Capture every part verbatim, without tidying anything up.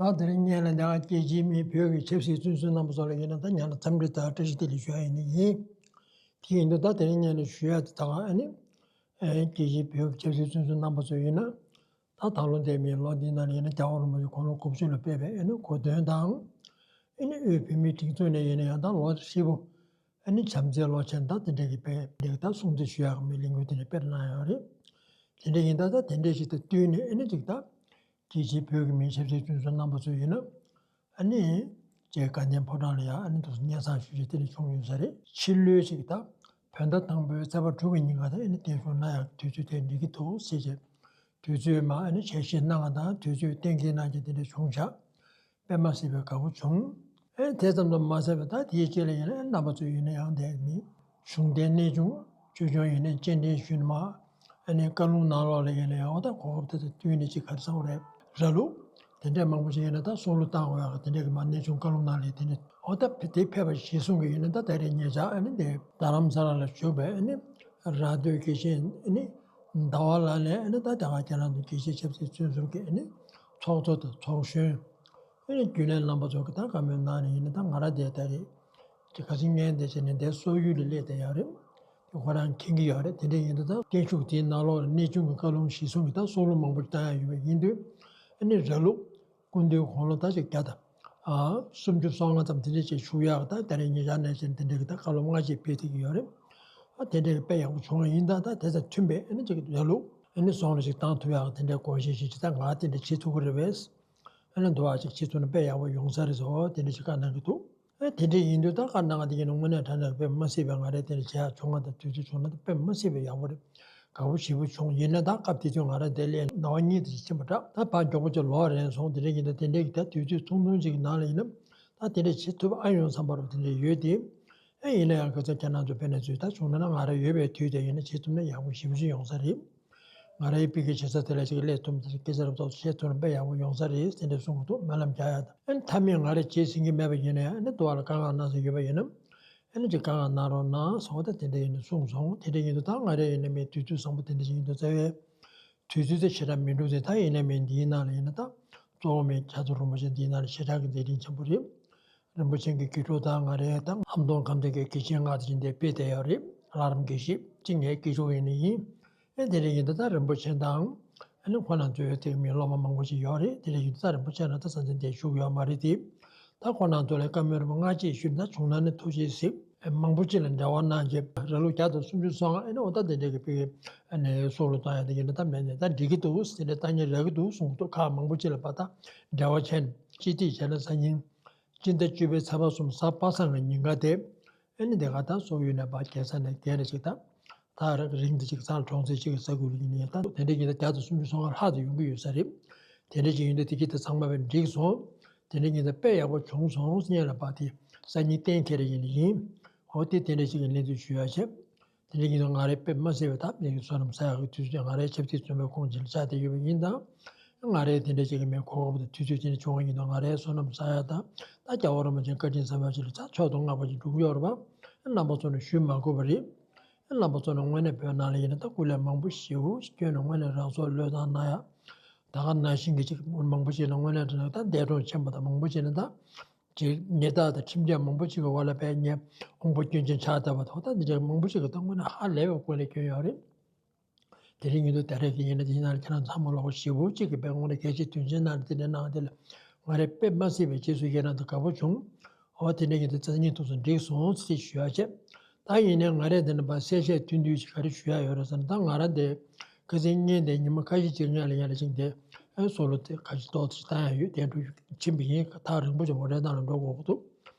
ད་དེ་རིང་སྔོན་ལ་ད་རྒྱལ་སྤྱིའི་མི་བོད་ཀྱི་ཆབ་སྲིད་བཙོན་ཟུར་རྣམ་པ་ཚོ་ལ་ཡིན་ན་ད་ཉག་ལ་འཚམས་འདྲི་དང་བཀྲ་ཤིས་བདེ་ལེགས་ཞུ་ཡ་ཡིན་ནི་ཡིན། དེ་ཡིན་དུས་ད་དེ་རིང་སྔོན་ལ་ཞུ་ཡ་དེ་ད་ག་ཨ་ནི། ཨེ། རྒྱལ་སྤྱིའི་བོད་ཀྱི་ཆབ་སྲིད་བཙོན་ཟུར་རྣམ་པ་ཚོ་ཡིན་ན། ད་ད་ལོ་འདས་པའི་ལོ་འདི་ནང་ལ་ཡིན་ན་རྒྱལ་བ་རིན་པོ་ཆེ་དགུང་ལོ་དགུ་བཅུ་ལ་ཕེབས་པའི་ཨ་ནི་གོ་སྟོན་དང་། ཨ་ནི་དབུས་བོད་མིའི་སྒྲིག་འཛུགས་ནས་ཡིན་ན་ཡང་ད་ལོ་ཧྲིལ་པོ་ཨ་ནི་བྱམས་བརྩེའི་ལོ་ཆེན་ད་དེ་འདྲ་གི་དཔེ་འདི་གི་ད་སྲུང་བརྩི་ཞུ་ཡག་གི་མི་ལས་འགུལ་དེ་འདྲ་སྤེལ་གནང་ཡོད་རེད། དེ་འདྲ་ཡིན་ད་ད་དེ་འདྲ་ཞིག་དང་བསྟུན་ནས་ཨ་ནི་ཅིག་ད་རྒྱལ་སྤྱིའི་བོད་ཀྱི་མིའི་ཆབ་སྲིད་བཙོན་ཟུར་རྣམ་པ་ཚོ་ཡིན་ན། ཨ་ནི། རྗེ་དགའ་ལྡན་ཕོ་བྲང་ལ་ཡང་ཨ་ནི་དུ་སྙན་སེང་ཞུ་རྒྱུ་དེ་འདྲ་བྱུང་ཡོད་ས་རེད། ཕྱི་ལོའི་ཞིག་ད་བོད་ཟླ་དང་པོའི་ཚེས་པ་དྲུག་གི་ཉིན་ག་ད་ཨ་ནི་བརྟན་བཞུགས་གནང་ཡག་དུས་ཚོད་དེ་འགྲིག་གི་འདུག་ཟེར་བྱས། དུས་ཚོད་མ་ཨ་ནི་ཞལ་བཞེས་གནང་བ་དང་དུས་ཚོད་གཏན་འཁེལ་གནང་རྒྱུ་དེ་འདྲ་བྱུང་བཞག་དཔེ་མ་སྲིད་པའི་དགའ་པོ་བྱུང་། ཨེ། དེ་ཙམ་དུ་མ་ཟད་པར་ད་དེའི་རྗེས་ལ་ཡིན་ན་ཨེ། རྣམ་པ་ཚོས་ཡིན་ན་ཡང་དེ་མི་གཞུང་འབྲེལ་གནས་ཆུང་ཆོས་སྐྱོང་ཡིན་ན་སྤྱན་འདྲེན་ཞུས་ནས་མ་ཨ་ནི་བཀའ་ལུང་ནང་ལོགས་ལ་ཡིན་ན་ཡང་འོ་ད་གོ་སྐབས་དེ་དང་བསྟུན་ནས་ཅིག་ག་རེ་ཟེར་དགོས་རེད། ར་ལུག་དེ་འདྲས་མང་པོ་ཞིག་ཡིན་ན་ད་སྲོག་བླུ་བཏང་དགོས་ཡག་དེ་འདྲས་ཀྱི་མ་གནས་ཆུང་བཀའ་ལུང་ནང་ལ་དེ་འདྲས་འོ་ད་དེ་ཕེབས་པ་གཞིར་བཟུང་གི་ཡིན་ན་ད་ད་རེས་ཉེ་ཆར་ཨ་ནི་དེ་རྡ་རམ་ས་ལ་ལ་བཞུགས་པའི་ཨ་ནི་ར་སྟོད་དགེ་བཤེས་ཨ་ནི་ཟླ་བ་ལགས་ནས་ཨ་ནི་ད་དེ་ག་ཁྱེད་རང་ཚོ་དགེ་བཤེས་ཆབ་སྲིད་བཙོན་ཟུར་གྱི་ཨ་ནི་ཚོགས་གཙོ་དང་ཚོགས་གཞོན། ཨེ། རྒྱུན་ལས་རྣམ་པ་ཚོ་གི་ད་བཀའ་མོལ་གནང་ནས་ཡིན་ན་ད་ང་རང་དེ་ད་རེད། དེ་ཁ་སང་ངས་འདི་བྱས་ནས་འདི་སོག་ཡུལ་ལ་སླེབས་བསྡད་ཡོད་རེད། དེ་ཁོ་རང་མཁྱེན་གྱི་ཡོད་རེད། དེ་འདྲ་ཡིན་དུས་ད་བརྟན་བཞུགས་དེའི་ནང་ལོགས་ལ་གནས་ཆུང་གི་བཀའ་ལུང་གཞིར་བཟུང་གི་ད་སྲོག་བླུ་མང་པོ་བཏང་ཡ་ཡོད་པ་ཡིན་དུས། ཨ་ནི་ར་ལུག་སྐུ་མདུན་དགུང་ལོ་ད་ཅིག་བརྒྱ་དང་ཨ་སུམ་ཅུ་སོ་ལྔ་ཙམ་དེ་འདྲ་ཅིག་བཞུགས་ཡག་ད་ད་རེས་ཉེ་ཆར་ནས་བྱས་ནས་དེ་འདྲ་གི་ད་བཀའ་སློབ་སྔ་རྗེས་སྤེལ་བསྡད་ཀྱི་ཡོད་རེད། ཨ་དེ་འདྲ་གི་དཔེ་ཡག་པོ་བྱུང་བ་ཡིན་ད། ད་དེ་དང་མཐུན་པའི་ཨ་ནི་ཅིག་ར་ལུག་ཨ་ནི་ཟུང་ལ་ཅིག་བཏང་ཐུབ་ཡག་དེ་འདྲའི་དགོངས་བཞེས་ཤིག་ཅིག་ད་ང་དེ་འདྲ་བྱེད་ཐུབ་ཀྱི་རེད་པས། ཨ་ནི་འདུག་བ་ཅིག་བྱེད་ཐུབ་ན་དཔེ་ཡག་པོ་ཡོང་ས་རེད་ཟེར་དེ་འདྲ་ཞིག་བཀའ་གནང་གི་འདུག་ཨ་དེ་འདྲ་ཡིན་དུས་ད་བཀའ་གནང་བ་དེ་ཡིན་ན་དངོས་གནས་དྲང་གནས་དཔེ་མ་སྲིད་པའི་ང་རའི་དེ་འདྲ་བྱེད་ཡག་བྱུང་བ་དང་དུས་ཚོད་བྱུང་ན་ད་དཔེ་མ་སྲིད་པའི་ཡག་པོ་རེད། དགའ་པོ་ཞེ་པོ་བྱུང་། ཡིན་ན་ད་སྐབས་དེ་དུས་ང་རང་དེ་སླེབས་ཟླ་བ་གཉིས་དེ་ཞིག་ཕྱིན་པ་འདྲ། ད་ཕར་མགྱོགས་པོ་ཅིག་ལོག་རན་སོང་། དེ་འདྲ་ཡིན་ད་དེ་འདྲ་གི་ད་དུས་ཚོད་ཐུང་ཐུང་ཅིག་གི་ནང་ལ་ཡིན་ན་ད་དེ་འདྲ་བྱེད་ཐུབ་ཨ་ཡོང་བསམ་པ་རུ་དེ་འདྲ་ཡོད་དེ། ཨེ་ཡིན་ན་ཡང་ཁ་སང་ཁྱེད་རང་ཚོ་ཕེབས་ནས་ཚུལ་ད་བྱུང་ན་ན་ང་རང་ཡོད་པའི་དུས་དེ་ཡིན་ན་བྱེད་ཐུབ་ན་ཡག་པོ་ཞེ་པོ་ཅིག་ཡོང་ས་རེད། ང་རང་ཡི་ཕ་གི་བྱེད་ས་དེ་ལ་ཅིག་སླེབས་ཐུབ་ན་དེ་སྐད་ཆ་རབ་ཏོག་བཤད་ཐུབ་ན་དཔེ་ཡག་པོ་ཡོང་ས་རེད་ཟེར་འདྲ་གསུང་གི་འདུག་སྨོན་ལམ་རྒྱག་ཡ་དང་། ཨེ་མཐའ་མའི་ང་རང་བྱེད་ཟིན་གྱི་མེད་པ་ཡིན་ན་ཡང་ཨེ་ནི་དུ་བ་ལ་དཀའ་ངལ་གནང་ས་ཡོད་པ་ཡིན་ན། ཨེ་ནི་ཅིག་དཀའ་ངལ་གནང་རོགས་གནང་ཟེར་བ་ད་དེ་འདྲ་ཡིན་ན་གསུངས་སོང་། དེ་འདྲ་ཡིན་དུས་ད་ང་རང་ཡིན་ན་མི་དུས་ཚོད་བཟང་པོ་དེ་འདྲ་ཞིག་ཡིན་དུས་རྩ་བའི་དུས་ཚོད་དེ་ཞེ་དྲག་མི་འགྲོ་ཟེར། ད་ཡིན་ན་མི་འདིའི་ནང་ལ་ཡིན་ན་ད་གཙོ་བོ་མི་རྒྱ་མཚོ་རིན་པོ་ཆེ་འདིའི་ནང་ལ་ཞེ་དྲག་གི་མཛད་འཕྲིན་ཆེན་པོ་རེད། རིན་པོ་ཆེ་གི་དགེ་ཕྲུག་དང་ང་རའི་ད་ཨ་མདོ་ཁམས་སྡེ་དགེ་དགེ་ཆེ་ལྔ་དེ་བཞིན་དེ་དཔེ་དེ་ཡོད་རེད། ལྷ་རམས་དགེ་བཤེས་གཅིག་ངའི་དགེ་ཕྲུག་ཡིན་ནི་ཡིན། ཨེ་དེ་འདྲ་ཡིན་དུས་ད་རིན་པོ་ཆེ་དང་ཨ་ནི་ཁོ་རང་ཚོའི་དེ་མི་སློབ་མ་མང་པོ་ཞིག་ཡོད་རེད། དེ་འདྲ་ཡིན་དུས་ད་རིན་པོ་ཆེ་རང་ད་ས་མཚམས་དེ་བཞུགས་ཡོད་མ་རེད་དེ། ད་ཁོ་རང་ཚོ་ལ་བཀའ་མོལ་རིན་པོ་སྔ་རྗེས་ཞུས་ན་ད་བྱུང་ན་ནི་ཐུགས་རྗེ་གཟིགས། ཨེ་མང་པོ་ཅིག་ལ་འབྲེལ་བ་གནང་རྗེས་ར་ལུག་བརྒྱ་དང་སུམ་ཅུ་སོ་ལྔ་ཨེ་ནི་འོ་ད་དེ་འདྲ་གི་ཕ་གི་ཨ་ནི་སྲོག་བླུ་བཏང་ཡ་དེ་ཡིན་ན་ད་མེད་ནས་ད་འགྲིག་གི་འདུག་དེ་འདྲ་བཏང་མཁན་རག་གི་འདུག་གསུངས་འདུག་ཁག་མང་པོ་ཅིག་ལ་ཕར་ད་འབྲེལ་བ་བྱས་ནས་སྤྱི་སྟེགས་བྱས་ན་སང་ཉིན་སྤྱི་ཟླ་བཅུ་པའི་ཚེས་པ་གསུམ་གཟའ་པ་སངས་ཀྱི་ཉིན་ཀ་དེ། ཨེ་ནི་དེ་ག་ད་སོག་ཡུལ་ནས་ཕར་རྒྱལ་ས་ནས་རྒྱལ་རེ་ཞིག་ད། ད་རིང་འདི་ཅིག་སང་གྲོང་གསེབ་ཅིག་གི་ས་ཁུལ་ཡིན་ནའི་ད་དེ་འདྲ་ཡིན་ན་བརྒྱ་དང་སུམ་ཅུ་སོ་ལྔ་ལྷག་ཙམ་ཡོང་གི་ཡོད་ས་རེད། དེ་འདྲ་ཅིག་ཡིན་དུས་དེ་གི་ད་ཚང་མ་བས་འགྲིག་སོང་། དེ་འདྲ་ཡིན་ད་དཔེ་ཡག་པོ་བྱུང་སོང་སྙན་ལ་ཕར་དེ་སང་ཉིན་གཏན་འཁེལ་རེ་ཡིན་ནི་ཡིན། འོ་དེ་དེ་འདྲ་ཅིག་གི་གནས་ཚུལ་ཞུ་ཡ་བྱས། དེ་འདྲ་ཡིན་ན་ང་རའི་དཔེ་མ་སྲིད་པའི་ཐབས་ལས་ཀྱི་བསོད་ནམས་བསགས་ཡག་གི་དུས་ཚོད་ང་རའི་ཆབ་སྲིད་བཙོན་པའི་ཁོངས་ཀྱི་ལ་ཆགས་བསྡད་ཡོད་པ་ཡིན་ད། ང་རའི་དེ་འདྲ་ཅིག་གི་མི་གོ་སྐབས་དང་དུས་ཚོད་དེ་འདྲ་བྱུང་བ་ཡིན་ན་ང་རའི་བསོད་ནམས་བསགས་ཡག་དང་ད་རྒྱལ་བ་རིན་པོ་ཆེའི་བཀའ་དྲིན་བསམ་ཡག་ཅིག་ལ་ཆ་མཆོག་ཏུ་བསྔགས་པ་ཅིག་འགྲུབ་ཀྱི་ཡོད་རེད་པ། རྣམ་པ་ཚོ་ནས་ཞུ་མ་དགོས་པ་རེད། རྣམ་པ་ཚོ་ནས་དངོས་གནས་བོད་ནང་ལ་ཡིན་ན་ད་སྐུ་ལས་མང་པོ་ཞེ་པོ་ཞིག་བསྐྱོན་ནས་དངོས་གནས་རང་སྲོག་བློས་བཏང་གནང་ཡག་ད་ག་ནང་བཞིན་གྱི་ཅིག་མང་པོ་ཞིག་ལ་དངོས་གནས་དྲང་གནས་ད་འདས་གྲོངས་ཕྱིན་པ་དང་མང་པོ་ཞིག་ནི་ད། ཅིག་ཉེས་རྡུང་དང་ཁྲིམས་ཆད་མང་པོ་ཅིག་གི་འོག་ལ་ཕར་ཉེས་དབང་པོ་སྐྱོན་ཅན་ཆགས་བསྡད་པ་དང་ད་འདི་འདྲའི་མང་པོ་ཅིག་གི་ད་དངོས་གནས་ཧ་ལས་པའི་སྒོ་ནས་སྐྱོན་ཡོད་རེད། དེ་རིང་ཉིན་ཐོ་དེ་རིང་གི་ཡིན་ན་དེ་ཡིན་ན་ཁྱེད་རང་ཚང་མ་ལོག་ཞེ་པོ་ཅིག་གི་དཔེ་དངོས་གནས་གལ་ཆེ་དོན་ཆེན་གནང་དེ་ལ་ང་རེ་དཔེ་མ་སྲིད་པའི་རྗེས་སུ་ཡི་རང་དང་དགའ་པོ་བྱུང་། འོ་དེ་འདྲ་ཡིན་དུས་རྩ་ཉིད་ཐུགས་སུ་འགྲིག་སོང་ཟེར་ཞུ་ཡ་བྱས། ད་ཡིན་ནའི་ང་རེ་འདི་ནས་ཕར་གསལ་བཤད་ཐུང་ཐུང་ཞིག་ག་རེ་ཞུ་ཡ་ཡོད་རེད་ཟེར་ན་ད་ང་རང་འདི་ཁ་སང་ཉིན་དེ་ཉི་མ་ཁ་ཤས་ཅིག་སྔོན་ལ་ཡར་ལ་ཕྱིན་ཏེ་ཨེ་སྲོག་བླུ་དེ་ཁ་ཤས་ཏོག་ཙམ་བཏང་ཡ་ཡོད་དེ་འགྲོ་ཕྱིན་པ་ཡིན། ཐག་རིང་པོ་ཅིག་མོ་ཊའི་ནང་ལ་འགྲོ་དགོས་ཀྱི་འདུག་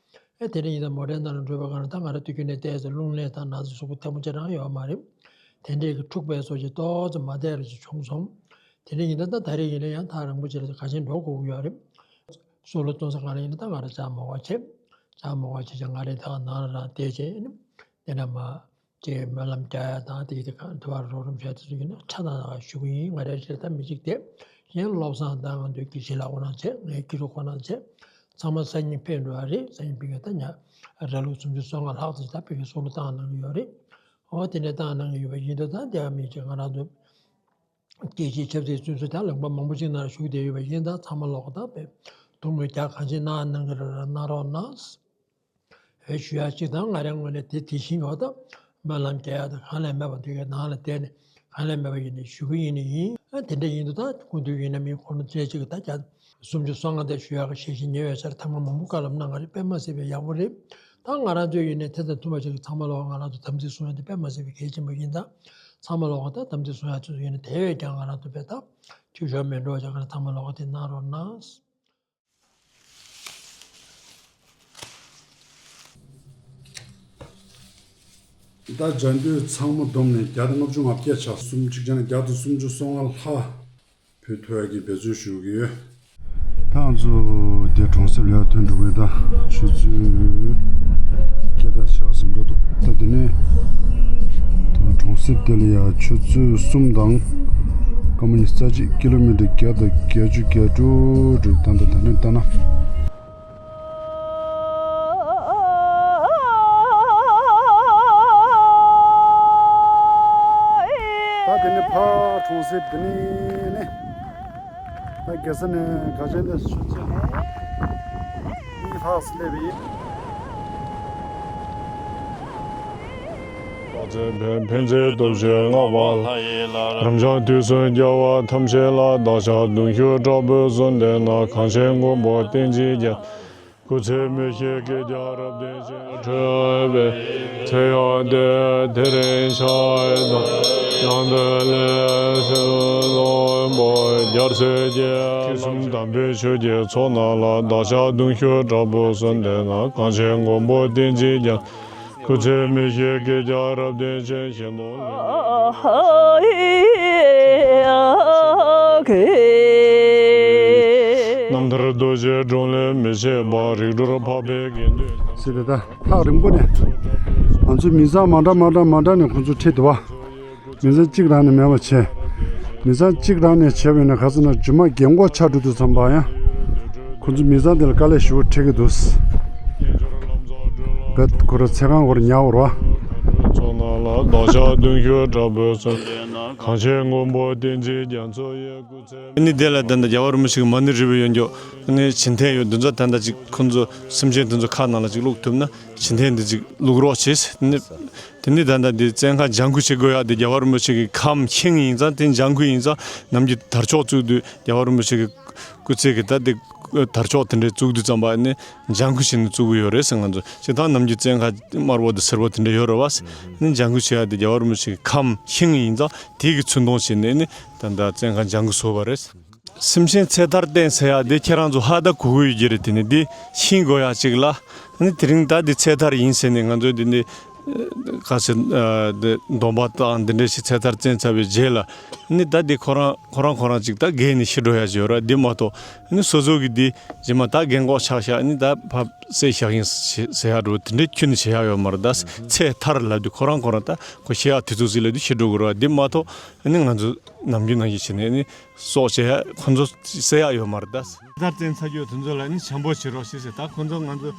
ཨེ་དེ་འདྲ་ཡིན་ད་མོ་ཊའི་ནང་ལ་འགྲོ་བའི་སྒང་ལ་ད་ང་རང་དུས་རྒྱུན་ནས་བལྟས་ཚེ་རླུང་ནད་དང་ན་ཚ་གཟུགས་པོ་ཐལ་མོ་ཅི་རང་ཡོད་མ་རེད། དེ་འདྲས་ཀྱི་འཁྲུག་པའི་སོ་ཅིག་ཏོག་ཙམ་མ་བསྡད་ར་ཅིག་བྱུང་སོང་། དེ་འདྲ་ཡིན་ད་ད་ད་རེས་ཡིན་ན་ཡང་ཐག་རིང་པོ་ཅིག་ལ་ག་ཅིག་འགྲོ་དགོས་ཀྱི་ཡོད་རེད། སྲོག་བླུ་གཏོང་ས་གང་ལ་ཡིན་ན་ད་ང་རང་ཇ་མོ་ག་བྱས། ཇ་མོ་ག་བྱས་ཀྱང་ང་རང་ད་ག་ནང་ལ་རང་བསྡད་བྱས་ཨེ་ནི་དེ་འདྲ་མ། ཅེས་སྨོན་ལམ་རྒྱག་ཡ་དང་དེ་དེ་གང་དུ་བར་རོགས་རམ་བྱས་དེ་ཚོ་ཡིན་ན་ཆ་ཚང་ཞུ་གི་ཡིན། ང་རའི་ཆེད་ད་མི་གཅིག་དེ་གཞན་བློ་བཟང་དང་ང་ཚོའི་དགེ་བཤེས་ལགས་ཁོ་རང་བྱས། ངའི་དགེ་ཕྲུག་ཁོ་རང་བྱས། ཚང་མ་སང་ཉིན་ཕེབས་འགྲོ་བ་རེད། སང་ཉིན་ཕེབས་ཡོད་ད་ཉ་ར་ལུག་སུམ་ཅུ་སོ་ལྔ་ལྷག་ཙམ་ད་ཕེབས་ཀྱི་སྲོག་བླུ་བཏང་གནང་གི་ཡོད་རེད། འོ་དེ་འདྲ་བཏང་གནང་གི་ཡོད་པ་ཡིན་དུས་ད་དེ་ག་མི་གཅིག་ང་རང་ཚོ་ དགེ་བཤེས་ཆབ་སྲིད་བཙུན་གསོལ་དང་ལུང་པ་མང་པོ་ཅིག་ནང་བཞུགས་བསྡད་ཡོད་པ་ཡིན་ཙང་། ཚང་མ་ལོག་ད་པའི་ཐུགས་སྨོན་རྒྱ་གང་ཆེ་གནང་གནང་གི་རེད། གནང་རོགས་གནང་། ཞུ་ཡག་གཅིག་དང་། ང་རའི་ངོས་ནས་དེ་དེ་བཞིན་གྱི་འོ་ད་སྨོན་ལམ་རྒྱག་ཡག་དང་གང་ལས་མེད་པ་དེ་གའི་ནང་ལ་བསྡད་ནས་གང་ལས་མེད་པ་ཡིན་ནས་ཞུ་གི་ཡིན་ནི་ཡིན། ཨ་དེ་འདྲ་ཡིན་དུས་ད་སྐུ་མདུན་ཡིན་ན་མིན་ཁོ་རང་བཙལ་གཅིག་ད་བརྒྱ་སུམ་ཅུ་སོ་ལྔ་དེ་ཞུ་ཡག་གི་ཞལ་བཞེས་ཉེ་བའི་ཆར་ཐེངས་མ་མང་པོ་བཀའ་སློབ་གནང་གི་རེད། དཔེ་མ་སྲིད་པའི་ཡག་པོ་རེད། ད་ང་རང་ཚོས་ཡིན་ནས་ཐེ་ཚོམ་ཐུབ་པ་ཞིག་ཚང་མ་ལོག་ང་རང་ཚོ་དམ་ཚིག་སྲུང་ཡག་དེ་དཔེ་མ་སྲིད་པའི་གལ་ཆེན་པོ་ཡིན་ཙང་། ཚང་མ་ལོག་ད་དམ་ཚིག་སྲུང་ཡག་ཚོ་ཡིན་ནས་དེ་བས་ཀྱང་ང་རང་ཚོ་དཔེ་ད་འཐུས་ཤོར་མེད་འགྲོ་བྱ་ག་ཚང་མ་ལོག་དེ་གནང་རོགས་གནང་། ད་སྦྱང་དུས་ཚང་མ་བསྡོམས་ནས་བརྒྱ་དང་ལྔ་བཅུ་ང་བརྒྱད་ཆགས། སུམ་གཅིག་བྱས་ན་བརྒྱ་དང་སུམ་ཅུ་སོ་ལྔ་ལྷག་ཕུལ་ཐུབ་ཡག་གི་འབད་རྩོལ་ཞུ་གི་ཡོད། ད་ང་ཚོ་འདི་གྲོང་གསེབ་ལ་ཡར་ཐོན་འགྲོ་གི་ཡོད། ད་ཆུ་ཚོད་བརྒྱད་དང་ཕྱེད་ཀ་ཙམ་འགྲོ་འདུག་ད་དེ་ནས་ད་གྲོང་གསེབ་འདི་ལ་ཡར་ཆུ་ཚོད་གསུམ་དང་སྐར་མ་ཉི་ཤུ་རྩ་གཅིག་ཀི་ལོ་མི་ཊར་བརྒྱ་དང་བརྒྱད་ཅུ་གྱ་དྲུག་རེད། ད་ད་ད་ནས་ལྟ་ན། ད་དེ་ནས་ཕར་གྲོང་གསེབ་དེ་ནས་ནི། ད་རྒྱལ་ས་ནས་ག་ཅན་དེ་ཆུ་ཚོད་གཉིས་ལྷག་ཙམ་སླེབས་པ་ཡིན། རྟག་འཛིན་ཕན་ཕན་ཚུན་སྟོབས་ཆེན་བསྔགས་པ་ལ། རབ་འབྱམས་དུས་གསུམ་རྒྱལ་བ་ཐམས་ཅད་ལ། བདག་ཅག་གདུང་ཤུགས་དྲག་པོས་གསོལ་འདེབས་ན། གངས་ཅན་མགོན་པོ་བསྟན་འཛིན་རྒྱལ། སྐུ་ཚེ་མི་ཤིགས་བསྐལ་བརྒྱར་རབ་བརྟན་ཅིང་། ཁྲོས་པའི་ཚེ་ཡང་དེ་དེ་རིང་ཆར་དང་ཡང་དུ་ལས་སུ་ལོན་པོ་རྒྱལ་སྲས་ཀྱི། ཁྲི་གསུམ་དམ་པའི་ཆོས་ཀྱི་ཚོགས་རྣམས་ལ། བདག་ཅག་གདུང་ཤུགས་དྲག་པོས་གསོལ་འདེབས་ན། གངས་ཅན་མགོན་པོ་བསྟན་འཛིན་རྒྱལ། སྐུ་ཚེ་མི་ཤིགས་བསྐལ་བརྒྱར་རབ་བརྟན་ཅིང་། ཞིང་སྟོང་ལས་རྣམ་ཐར་རྡོ་རྗེ་སྒྲོན་ལས་མི་ཕྱེད་པ། རིག་གྲོལ་འཕགས་པའི་དགེ་འདུན། ཟེར་ཏེ་ད་ཐག་རིང་པོ་ནས་ང་ཚོའི་མི་ཚང་མ་འདྲ་མ་འདྲ་མ་འདྲ་ནས་ཁོ་ཚོ་ཁྲིད་འདུག་བ། མི་ཚང་གཅིག་རང་ནས་མེད་པ་བྱས། མི་ཚང་གཅིག་རང་ནས་བྱས་པ་ཡིན་ན་ག་ཚོད་ན་རྗེས་མ་རྒན་གོག་ཆགས་འགྲོ་དུས་ཙམ་པ་ཡང་། ཁོ་ཚོ་མི་ཚང་དེ་ལ་དཀའ་ལས་ཞེ་པོ་འཕྲད་ཀྱི་འདུག་བེད་ཁོ་ར་ཚེ་གང་བོར་ཉར་བར་བ། ཚོགས་རྣམས་ལ་བདག་ཅག་གདུང་ཤུགས་དྲག་པོས་གསོལ། གངས་ཅན་མགོན་པོ་བསྟན་འཛིན་རྒྱ་མཚོ་ཡི་སྐུ་ཚེ། ཨ་ནི་དེ་ལ་ད་ལྟ་རྒྱལ་བ་རིན་པོ་ཆེ་གི་མ་ཎི་རིལ་བུ་ཡོད་འགྱོ། ཨ་ནི་བྱིན་མཐེབ་ཡོད་འདི་ཚོ་ད་ལྟ་ཅིག་ཁོ་ཚོ་སེམས་ཅན་འདི་ཚོ་ཁ་ནང་ལ་ཅིག་བླུག་ཐུབ་ན་བྱིན་མཐེབ་འདི་ཅིག་བླུག་རོགས་བྱེད། ཨ་ནི། དེ་ནི་ད་ལྟ་འདི་བཙན་ཁང་ལྗང་ཁུ་བྱེད་དགོས་ཡག་དེ་རྒྱལ་བ་རིན་པོ་ཆེ་གི་ཁམས་ཤིང་ཡིན་ཙང་དེ་ལྗང་ཁུ་ཡིན་ཙང་ནམ་རྒྱུན་དར་ལྕོག་བཙུགས་དུས་རྒྱལ་བ་རིན་པོ་ཆེ་གི་སྐུ་ཚེ་གི་ད་དེ་དར་ལྕོག་དེ་འདྲས་བཙུགས་དུས་ཙམ་པ་ནི་ལྗང་ཁུ་བྱས་ནས་བཙུགས་གི་ཡོད་རེད་ཟེར། ང་ཚོ་སྤྱིར་བཏང་ནམ་རྒྱུན་བཙན་ཁང་དམར་པོ་དང་སེར་པོ་དེ་འདྲས་ཡོད་རེད་བ། ནི་ལྗང་ཁུ་བྱེད་ཡག་དེ་རྒྱལ་བ་རིན་པོ་ཆེ་གི་ཁམས་ཤིང་ཡིན་ཙང་དེ་གི་ཚུར་མཐོང་བྱས་ནས་ནི་ད་ལྟ་བཙན་ཁང་ལྗང་ཁུ་བཟོས་པ་རེད། སེམས་ཅན་ཚེ་ཐར་བསྟན་ཟེར་ཡག་འདི་ཁྱེད་རང་ཚོ་ཧ་ད་གོ་གི་ཡོད་ཀྱི་རེད། དེ་ནི་འདི་ཤེས་དགོས་ཡག་ཅིག་ལ། ནི་དེ་རིང་ད་འདི་ཚེ་ཐར་ཡིན་ཟེར་ནས་ང་ཚོས་འདི་ནི་ག་ཟེར་འདི་སྡོམ་པ་དང་འདི་འདྲ་ཞིག་ཚེ་ཐར་བསྟན་ཚར་བའི་རྗེས་ལ་ནི་ད་འདི་ཁོ་རང་ཁོ་རང་ཁོ་རང་ཅིག་ད་རྒས་ནས་ཤི་འགྲོ་ཡག་ཅིག་ཡོད་ར། འདི་མ་གཏོགས་ནི་སོ་སོ་གི་འདི་རྗེས་མ་ད་རྒན་གོག་ཆགས་ཤག་ནི་ད་ཕ་བསད་བཞག་ཡིན་ཟེར་ཡག་འགྲོ་དེ་འདྲ་ཁྱོན་ནས་བྱེད་ཡག་ཡོད་མ་རེད། ད་ཚེ་ཐར་ལབ་དུས་ཁོ་རང་ཁོ་རང་ད་ཁོ་ཤི་ཡག་དུས་ཚོད་ཟིག་ལབ་དུས་ཤི་འགྲོ་གི་རེད་བ། འདི་མ་གཏོགས་ནི་ང་ཚོ་ནམ་རྒྱུན་ནང་བཞིན་བྱས་ནས་ནི། སྲོག་བཅད་ཡ་ཁོ་ཚོ་བསད་ཡ་ཡོད་མ་རེད་ད། ད་བཙན་ཚ་རྒྱུ་དེ་ཚོ་ལ་ནི་བྱམས་པོ་བྱེད་རོགས་ཞེས་ཟེར། ད་ཁོ་ཚོ་ང་ཚོ་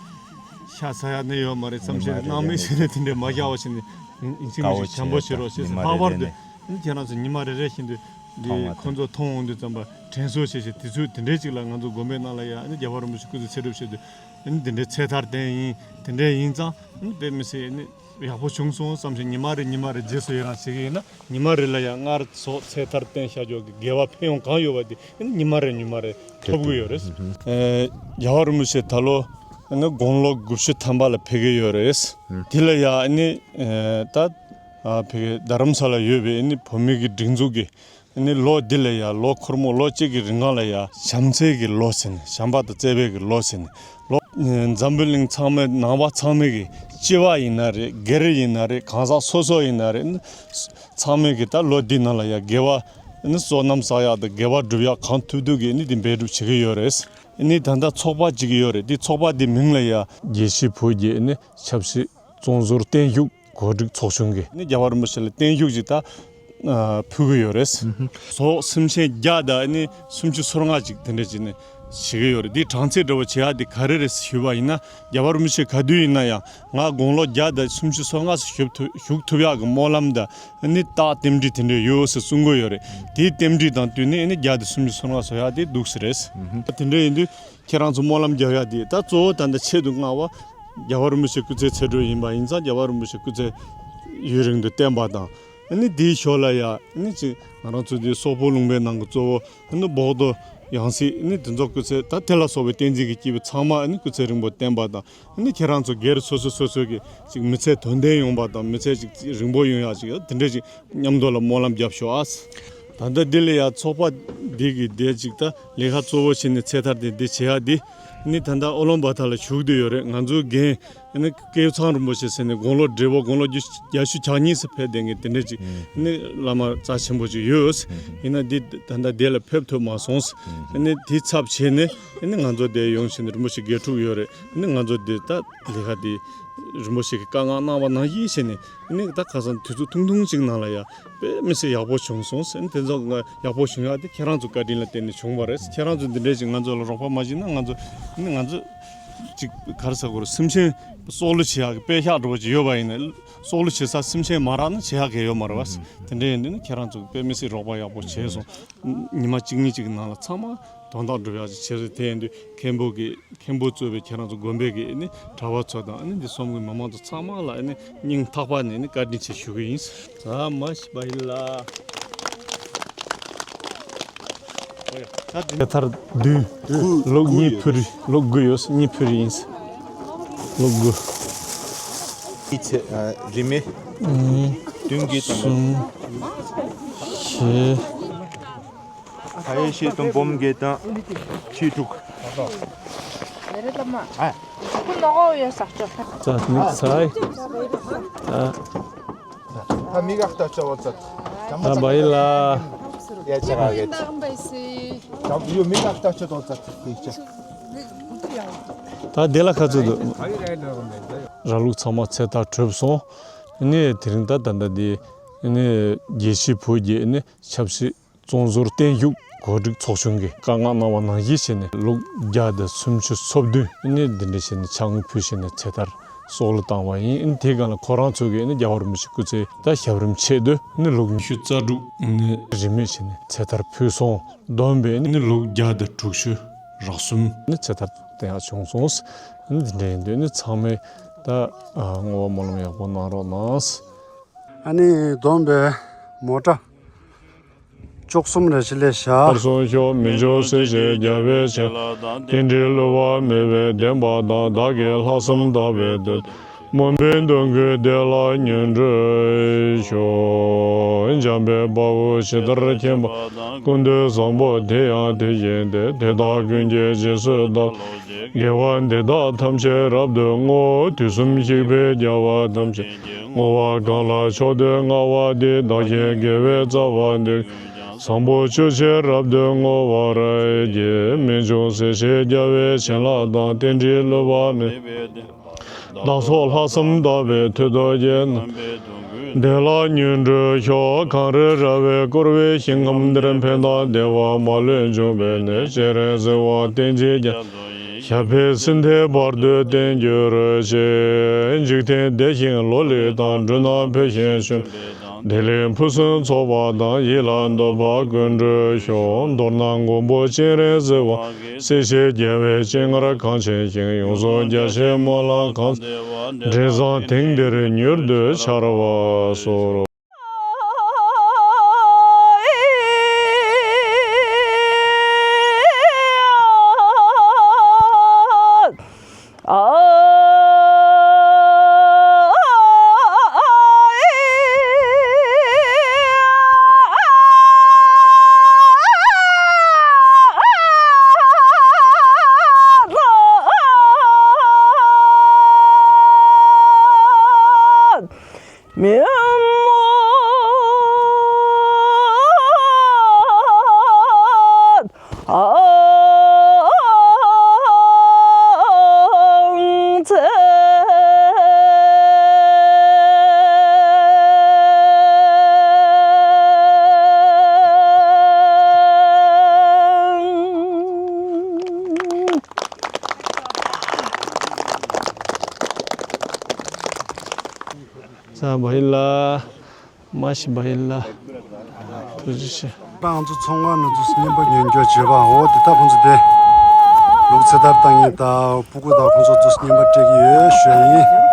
ཤ་ཟ་ཡ་ནི་ཡོད་མ་རེད་བསམ་བྱས་ནས་སྣང་མེད་བྱས་ནས་དེ་འདྲའི་མ་རྒྱག་པ་བྱས་ནས་ཡིན་གཅིག་མིན་གཅིག་བྱམས་པོ་བྱེད་རོགས་ཞེས་ཟེར། ལྷག་པར་དུ་ནི་ཁྱེད་རང་ཚོ་ཉི་མ་རེ་རེ་བཞིན་དུ་འདི་ཁོ་ཚོ་མཐོང་འོང་དུས་ཙམ་པ་དྲན་གསོ་བྱེད་བྱེད་དུས་ཚོད་དེ་འདྲའི་ཅིག་ལ་ང་ཚོ་དགོན་པའི་ནང་ལ་ཡ་ནི་རྒྱལ་བ་རིན་པོ་ཆེ་སྐུ་ཚེ་ཚེ་སྒྲུབ་བྱེད་དུས་ནི་དེ་འདྲའི་ཚེ་ཐར་བསྟན་ཡིན་དེ་འདྲའི་ཡིན་ཙང་ནི་དཔེ་མི་སྲིད་ནི། ཡག་པོ་བྱུང་སོང་བསམ་བྱས་ཉི་མ་རེ་ཉི་མ་རེ་རྗེས་སུ་ཡི་རང་བྱེད་ཀྱི་ཡིན་ན་ཉི་མ་རེ་ལ་ཡང་སྔར་སོགས་ཚེ་ཐར་བསྟན་བཞག་རྒྱུ་གི་དགེ་བ་ཕན་ཡོན་གང་ཡོད་པ་དེ་ཉི་མ་རེ་ཉི་མ་རེ་ཐོབ་ཀྱི་ཡོད་རེད། ཨེ། རྒྱལ་བ་རིན་པོ་ཆེ་ད་ལོ་ནི་དགུང་ལོ་དགུ་བཅུ་ཐམ་པ་ལ་ཕེབས་ཀྱི་ཡོད་རེད། དེ་ལ་ཡང་ནི་ཨེ་ད་ཨ་ཕེབས་ཀྱི་རྡ་རམ་ས་ལ་ཡོད་པའི་ནི་བོད་མི་གི་སྒྲིག་འཛུགས་ཀྱི་ནི་ལོ་འདི་ལ་ཡང་ལོ་འཁོར་མོ་ལོ་གཅིག་གི་རིང་ལ་ཡང་བྱམས་བརྩེ་གི་ལོ་ཟེར་ནས་བྱམས་པ་དང་བརྩེ་བའི་གི་ལོ་ཟེར་ནས་ལོ། འཛམ་བུ་གླིང་ཚང་མའི་ནང་པ་ཚང་མའི་གི་སྤྱི་པ་ཡིན་ན་རེད། སྒེར་ཡིན་ན་རེད། གང་ཟག་སོ་སོ་ཡིན་ན་རེད། ཚང་མའི་གི་ད་ལོ་འདི་ནང་ལ་ཡང་དགེ་བ་ནི་བསོད་ནམས་བསགས་ཡག་དང་དགེ་བ་སྒྲུབ་ཡག་གང་ཐུབ་ཐུབ་གི་ནི་འདི་འབད་སྒྲུབ་བྱེད་ཀྱི་ཡོད་རེད། ནི་ད་ལྟ་ཚོགས་པ་གཅིག་ཡོད་རེད། འདི་ཚོགས་པ་འདི་མིང་ལ་ཡང་དགེ་བཤེས་བུ་རྒྱས་ནི་ཆབ་སྲིད་བཙོན་ཟུར་བརྟན་བཞུགས་གོ་སྒྲིག་ཚོགས་ཆུང་གིས་ནི་རྒྱལ་བ་རིན་པོ་ཆེ་ལ་བརྟན་བཞུགས་ཅིག་ད་ཕུལ་གི་ཡོད་རེད། ཟོག་སེམས་ཅན་བརྒྱ་དང་ནི་སུམ་ཅུ་སོ་ལྔ་ཅིག་དེ་འདྲ་ཅིག་ནི་ བྱེད་ཀྱི་ཡོད་རེད། འདི་གྲངས་ཚད་འདྲ་བོ་བྱེད་ཡག་འདི་ག་རེ་རེད་ཞུས་པ་ཡིན་ན། རྒྱལ་བ་རིན་པོ་ཆེ་ག་དུས་ཡིན་ན་ཡང་ང་དགུང་ལོ་བརྒྱ་དང་སུམ་ཅུ་སོ་ལྔ་སོགས་བཞུགས་ཐུབ་བཞུགས་ཐུབ་ཡག་གི་སྨོན་ལམ་དང་ནི་རྟགས་རྟེན་འབྲེལ་དེ་འདྲ་ཡོད་ཟེར་གསུང་གི་ཡོད་རེད། དེའི་རྟེན་འབྲེལ་དང་བསྟུན་ནས་ནི་བརྒྱ་དང་སུམ་ཅུ་སོ་ལྔ་སོགས་ཡག་དེ་འདུག་ཟེར་རེད། དེ་འདྲ་ཡིན་དུས་ཁྱེད་རང་ཚོ་སྨོན་ལམ་རྒྱག་ཡག་དེ་ད་གཙོ་བོ་ད་ལྟ་ཆེད་དུ་མངགས་པ་རྒྱལ་བ་རིན་པོ་ཆེ་སྐུ་ཚེ་ཚད་གྲོལ་ཡིན་པ་ཡིན་ཙང་རྒྱལ་བ་རིན་པོ་ཆེ་སྐུ་ཚེ་ཡུན་རིང་དུ་བརྟན་པ་དང་། ཨ་ནི་དེའི་ཞོར་ལ་ཡ་ཨ་ནི་ཅིག་ང་རང་ཚོ་འདི་སོག་པོ་ལུང་པའི་ནང་གི་གཙོ་བོ་ཨ་ནི་བོག་རྡོ་ཡང་སྲིད་ཨ་ནི་དེ་ཚོ་སྐུ་ཚེ་ད་དེ་ལ་སོགས་པའི་བསྟན་འཛིན་གྱི་སྐྱེས་བུ་ཚང་མ་ཨ་ནི་སྐུ་ཚེ་རིང་པོ་བརྟན་པ་དང་། ཨ་ནི་ཁྱེད་རང་ཚོ་སྒེར་སོ་སོ་སོ་སོ་གི་ཅིག་མི་ཚེ་དོན་ལྡན་ཡོང་བ་དང་མི་ཚེ་ཅིག་རིང་པོ་ཡོང་ཡག་ཅིག་དེ་འདྲ་ཅིག་མཉམ་དུ་ལ་སྨོན་ལམ་རྒྱབ་ཤོག་ཨ། ད་ལྟ་འདི་ལ་ཡ་ཚོགས་པ་འདི་གི་འདི་ཅིག་ད་ལས་ཀ་གཙོ་བོ་བྱས་ནས་ཚེ་ཐར་དེ་འདི་བྱེད་ཡག་འདི་ནི་ད་ལྟ་ཨོ་ལོང་བ་ཐ་ལ་བཞུགས་བསྡད་ཡོད་རེད། ང་ཚོའི་འགན་ཨ་ནི་སྐལ་བཟང་རིན་པོ་ཆེ་ཟེར་ནས་དགུང་ལོ་བགྲེས་པོ་དགུང་ལོ་བརྒྱད་ཅུ་གྱ་གཉིས་སུ་ཕེབས་བསྡད་མཁན་དེ་འདྲ་ཅིག་ཨ་ནི་བླ་མ་རྩ་ཆེན་པོ་ཅིག་ཡོད། ཡིན་ན་འདི་ད་ལྟ་འདི་ལ་ཕེབས་ཐུབ་མ་སོང་། ཨ་ནི་དེའི་ཚབ་བྱས་ནས་ཨ་ནི་ང་ཚོ་འདིར་ཡོང་བྱས་ནས་རིན་པོ་ཆེ་དགེ་ཕྲུག་ཡོད་རེད། ཨ་ནི་ང་ཚོ་འདི་ད་ལས་ཀ་འདི་རིན་པོ་ཆེ་གིས་བཀའ་མངགས་གནང་བ་ནང་བཞིན་བྱས་ནས་ཨ་ནི་ད་ཁ་སང་དུས་ཚོད་ཐུང་ཐུང་ཅིག་ནང་ལ་ཡ་དཔེ་མི་སྲིད་ཡག་པོ་བྱུང་སོང་། ཨ་ནི་དེ་ཚོ་ང་ཡག་པོ་བྱུང་ཡག་དེ་ཁྱེད་རང་ཚོ་བཀའ་དྲིན་ལ་བརྟེན་ནས་བྱུང་བ་རེད། ཁྱེད་རང་ཚོ་འདི་འདྲས་ཅིག་ང་ཚོ་ལ་རོགས་པ་མ་བྱས་ན་ང་ཚོ་ཨ་ནི་ང་ཚོ་ཅིག་ག་རེ་ཟེར་དགོས་རེད། སེམས་ཅན་སྲོག་བླུ་བྱེད་ཡག་གི་དཔེ་ཤག་འདྲ་བོ་ཅིག་ཡོད་པ་ཡིན་ན་སྲོག་བླུ་བྱེད་ས་སེམས་ཅན་མ་རག་ན་བྱེད་ཡག་གི་ཡོད་མ་རེད་བ། དེ་འདྲས་ཡིན་དུས་ནི་ཁྱེད་རང་ཚོ་དཔེ་མི་སྲིད་རོགས་པ་ཡག་པོ་བྱས་སོང་། ཉི་མ་གཅིག་གཉིས་ཅིག་གི་ནང་ལ་ཚང་མ་དོན་དག་འགྲུབ་ཡག་ཅིག་བྱས་སོང་། དེ་ཡིན་དུས་མཁན་པོ་གི་མཁན་པོ་གཙོས་པའི་ཁྱེད་རང་ཚོ་དགོན་པའི་གི་ནི་གྲྭ་པ་ཚོ་དང་ནི་འདི་གསུམ་གི་མི་མང་ཚོ་ཚང་མ་ལ་ནི་སྙིང་ཐག་པ་ནས་ནི་བཀའ་དྲིན་ཆེ་ཞུ་གི་ཡིན། ས་མ་ཤི་བ་ཡིན་ལ། ཚེ་ཐར་བདུན། ལོ་གཉིས་ཕུལ། ལོ་དགུ་ཡོད། གཉིས་ཕུལ་ཡིན། ལོ་དགུ། ཚེ་རིས་མེད་བདུན་གྱི་དང་། གསུམ། བཞི། ཕ་ཡེ་ཤེས་དང་སྦོམ་བརྒྱད་དང་ཁྱི་དྲུག་ཨ། ད་ནི་ཚའི། ད། ད་མི་ག་ལྟ་ཆ་བ་ཚ། ད་བ་ཡི་ལ། ཡ་ཆ་ག་གེ། ད་ཡོ་མི་ག་ལྟ་ཆ་དོ་ཚ་ཁྱི་ཆ། ད་དེ་ལ་ཁ་ཚུད་དུ། ར་ལུག་ཚང་མ་ཚེ་ཐར་གྲུབ་སོང་། ནི་དེ་རིང་ད་ད་ལྟ་དེ། ནི་དགེ་བཤེས་བུ་བརྒྱད་ནི་ཆབ་སྲིད། བཙོན་ཟུར་བརྟན་བཞུགས་གོ་སྒྲིག་ཚོགས་ཆུང་གིས་བཀའ་མངགས་གནང་བ་ནང་བཞིན་བྱས་ནས་ལུག་བརྒྱ་དང་སུམ་ཅུ་སོ་བདུན་ནི་འདི་འདྲ་བྱས་ནས་ཕྱག་དངོས་ཕུལ་བྱས་ནས་ཚེ་ཐར་སྲོག་བླུ་བཏང་བ་ཡིན། དེའི་སྒང་ལ་ཁོ་རང་ཚོ་གིས་ནི་རྒྱལ་བ་རིན་པོ་ཆེ་སྐུ་ཚེ་ད་ཞབས་རིམ་ཆེད་དུ་ནི་ལུག་ཉི་ཤུ་རྩ་དྲུག་ནི་རིན་མེད་བྱས་ནས་ཚེ་ཐར་ཕུལ་སོང་། བསྡོམས་པས་ནི་ལུག་བརྒྱ་དང་དྲུག་ཅུ་རེ་གསུམ་ནི་ཚེ་ཐར་བསྟན་ཡག་བྱུང་སོང་། ནི་འདི་འདྲ་ཡིན་དུས་ནི་ཚང་མས་ད་བསྔོ་བ་སྨོན་ལམ་ཡག་པོ་གནང་རོགས་གནང་། ཨ་ནི་བསྡོམས་པས་མོ་ཊ་བཅུ་གསུམ་རེ་ཞིག་ལས་བཞག་ལྷག་སོང་ཤོག་མི་འབྱུང་སྲིད་ཞིའི་རྒྱལ་བའི་བྱིན་རླབས་དང་། རྟེན་འབྲེལ་བསླུ་བ་མེད་པའི་བདེན་པ་དང་། བདག་གིས་ལྷག་བསམ་དག་པའི་དོན། སྨོན་པའི་འདུན་གྱིས་བདེ་བླག་མྱུར་འགྲུབ་ཤོག་འཇམ་དཔལ་དཔའ་བོས་ཇི་ལྟར་མཁྱེན་པ། ཀུན་ཏུ་བཟང་པོ་དེ་ཡང་དེ་བཞིན་ཏེ། དེ་དག་ཀུན་གྱི་རྗེས་སུ་བདག་སློབ་ཅིང་། དགེ་བ་འདི་དག་ཐམས་ཅད་རབ་ཏུ་བསྔོ། དུས་གསུམ་གཤེགས་པའི་རྒྱལ་བ་ཐམས་ཅད་ཀྱིས། བསྔོ་བ་གང་ལ་མཆོག་ཏུ་མངའ་བ་དེས། བདག་གི་དགེ་བའི་རྩ་བ་འདི་ཀུན་ཀྱང་། བཟང་པོ་སྤྱོད་ཕྱིར་རབ་ཏུ་བསྔོ་བར་བགྱི། མི་འབྱུང་སྲིད་ཞིའི་རྒྱལ་བའི་བྱིན་རླབས་དང་། རྟེན་འབྲེལ་བསླུ་བ་མེད་པའི་བདེན་པ་དང་། བདག་སོགས་ལྷག་བསམ་དག་པའི་མཐུ་སྟོབས་ཀྱིས། རྣམ་པའི་དོན་ཀུན་བདེ་བླག་མྱུར་འགྲུབ་ཤོག་གངས་རི་ར་བས་བསྐོར་བའི་ཞིང་ཁམས་འདིར། ཕན་དང་བདེ་བ་མ་ལུས་འབྱུང་བའི་གནས། སྤྱན་རས་གཟིགས་དབང་བསྟན་འཛིན་རྒྱ་མཚོ་ཡི། ཞབས་པད་སྲིད་མཐའི་བར་དུ་བརྟན་གྱུར་ཅིག་འཇིག་རྟེན་བདེ་ཞིང་ལོ་ལེགས་དང་། འབྲུ་རྣམས་འཕེལ་ཞིང་ཕྱུག་པའི་དང་། བདེ་ལེགས་ཕུན་སུམ་ཚོགས་པ་དང་། ཡིད་ལ་འདོད་པ་ཀུན་འགྲུབ་ཤོག་མདོར་ན་མགོན་པོ་སྤྱན་རས་གཟིགས་དབང་གིས། སྲིད་ཞིའི་རྒྱལ་བའི་སྤྱན་སྔར་གང་མཁྱེན་ཞིང་། ཡོངས་སུ་རྒྱ་ཆེའི་སྨོན་ལམ་གང་། འབྲས་བཟང་དེང་འདིར་མྱུར་དུ་འཆར་བར་ཤོག་མི་མ་ ད་བ་ཡིན་ལ། མ་ཤི་བ་ཡིན་ལ། ཐུགས་རྗེ་ཆེ། ང་ཚོ་ཚོང་ཁང་ནང་དུ་བརྙན་པར་ཉན་རྒྱུ་བྱེད་པ་འོ་དེ་ད་ཁོང་ཚོ་དེ། ལུག་ཚེ་ཐར་བཏང་ཡིན་ད་སྤུ་གུ་ད་ཁོང་ཚོ་ཚོ་བརྙན་པར་སྤྲད་ཀྱི་ཡོད་ཞུ་ཡིན།